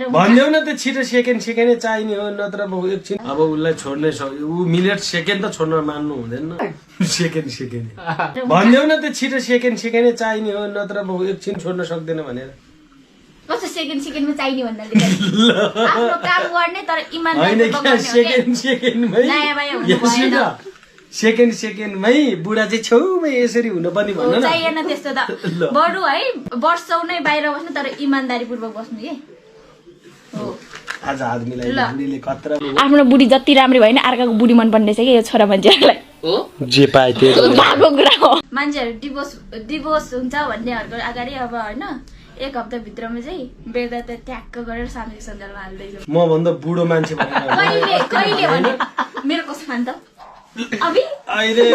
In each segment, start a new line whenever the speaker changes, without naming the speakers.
भन्देऊ न त छिटो सेकेन्ड चाहिने हो नत्र अब एकछिन अब उसलाई छोड्ने ऊ मिनेट सेकेन्ड त छोड्न मान्नु हुँदैन सेकेन्ड भन्देऊ न त छिटो सेकेन्ड चाहिने हो नत्र अब एकछिन छोड्न सक्दैन भनेर
कस्तो सेकेन्डमा चाहिने भन्नाले आफ्नो काम गर्ने तर इमानदारी
सेकेन्डमै बुढा चाहिँ छेउमै यसरी हुनुपर्ने भन्नु न
चाहिएन त्यस्तो त बरु है वर्षौ नै बाहिर बस्नु तर इमानदारीपूर्वक बस्नु के हो
आज आदमीलाई बुढीले कत्रा
आफ्नो बुढी जति राम्रो भयो नि अर्काको बुढी मन पर्ने छ के यो छोरा मान्छेहरूलाई
जे पाए त्यो
भएको कुरा हो मान्छेहरू डिभोर्स हुन्छ भन्नेहरूको अगाडि अब होइन एक हप्ताभित्रमा चाहिँ बेदा त ट्याक्क गरेर सामाजिक सञ्जालमा हाल्दैछ
म भन्दा बुढो मान्छे
कहिले भने मेरो कसम त अबि
अहिले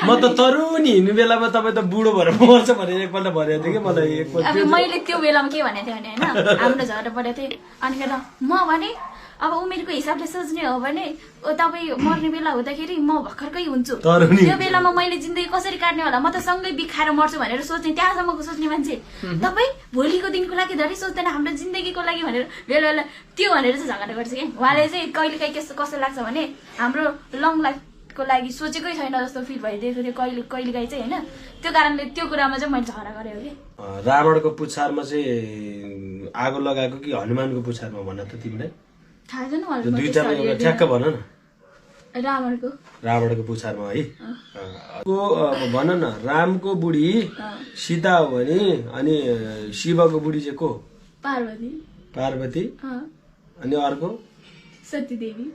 म त तरुनी हिँड्नु बेलामा तपाईँ त बुढो भएर मर्छ भनेर एकपल्ट भनेको थिएँ कि मलाई
अब मैले त्यो बेलामा के भनेको थिएँ भने होइन हाम्रो झगडा परेको थिएँ अनि म भने अब उमेरको हिसाबले सोच्ने हो भने तपाईँ मर्ने बेला हुँदाखेरि म भर्खरकै हुन्छु त्यो बेलामा मैले जिन्दगी कसरी काट्ने होला म त सँगै बिखाएर मर्छु भनेर सोच्ने त्यहाँसम्मको सोच्ने मान्छे तपाईँ भोलिको दिनको लागि धरि सोच्दैन हाम्रो जिन्दगीको लागि भनेर बेला बेला त्यो भनेर चाहिँ झगडा गर्छ कि उहाँले चाहिँ कहिलेकाहीँ कस्तो लाग्छ भने हाम्रो लङ लाइफको लागि सोचेकै छैन जस्तो फिल भइदिएको थियो कहिलेकाहीँ चाहिँ होइन त्यो कारणले त्यो कुरामा चाहिँ मैले झगडा गरेँ हो कि
रावणको पुच्छारमा चाहिँ आगो लगाएको कि हनुमानको पुच्छारमा भन त तिमीलाई
थाहा छैन
दुईटामा एउटा ठ्याक्क भन न
रावणको
पुच्छारमा है भन न रामको बुढी सीता हो भने अनि शिवको बुढी चाहिँ को पार्वती अनि अर्को
सतीदेवी